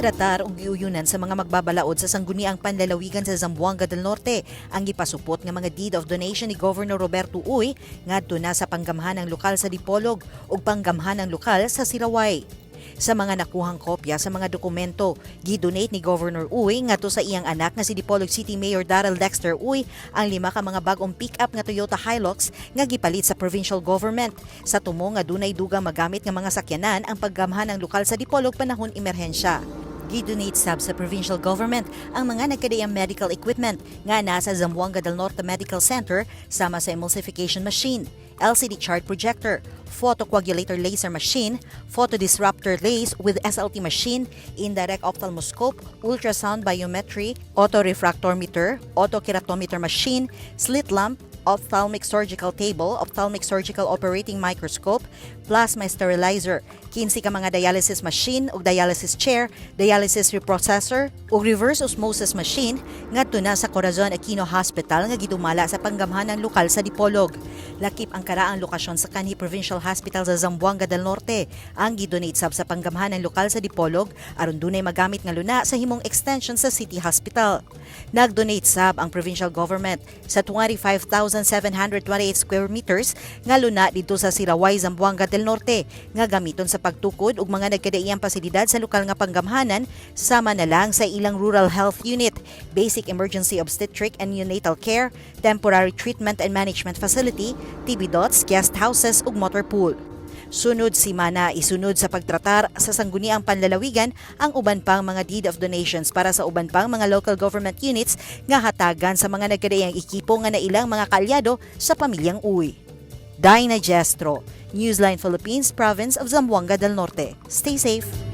Gitratar og giuyunan sa mga magbabalaod sa Sangguniang Panlalawigan sa Zamboanga del Norte ang gipasupot nga mga deed of donation ni Governor Roberto Uy ngadto na sa panggamhanang lokal sa Dipolog ug panggamhanang lokal sa Sirawai. Sa mga nakuhang kopya sa mga dokumento, gidonate ni Governor Uy ngadto sa iyang anak nga si Dipolog City Mayor Daryl Dexter Uy ang lima ka mga bag-ong pick-up nga Toyota Hilux nga gipalit sa provincial government sa tumo nga dunay dugang magamit nga mga sakyanan ang panggamhanang lokal sa Dipolog panahon emerhensya. Gidonate sab sa provincial government ang mga nagkadaiyang medical equipment nga nasa Zamboanga del Norte Medical Center sama sa emulsification machine, LCD chart projector, photocoagulator laser machine, photodisruptor lase with SLT machine, indirect ophthalmoscope, ultrasound biometry, autorefractometer, autokeratometer machine, slit lamp, ophthalmic surgical table, ophthalmic surgical operating microscope, plasma sterilizer, 15 ka mga dialysis machine ug dialysis chair, dialysis reprocessor ug reverse osmosis machine ngadto na sa Corazon Aquino Hospital nga gidumala sa panggamhanan lokal sa Dipolog. Lakip ang karaang lokasyon sa kanhi Provincial Hospital sa Zamboanga del Norte ang gidonate sab sa panggamhanan lokal sa Dipolog aron dunay magamit nga luna sa himong extension sa City Hospital. Nagdonate sab ang provincial government sa 25,728 square meters nga luna didto sa Sirawai, Zamboanga del Norte nga gamiton sa pagtukod og mga nagkadaiyang pasilidad sa lokal nga panggamhanan sama na lang sa ilang rural health unit, basic emergency obstetric and neonatal care, temporary treatment and management facility, TB dots, guest houses ug motor pool. Sunod simana, isunod sa pagtratar sa Sangguniang Panlalawigan ang uban pang mga deed of donations para sa uban pang mga local government units nga hatagan sa mga nagkadaiyang ekipo nga nailang mga kaalyado sa pamilyang Uy. Dinah Gestro, Newsline Philippines, Province of Zamboanga del Norte. Stay safe.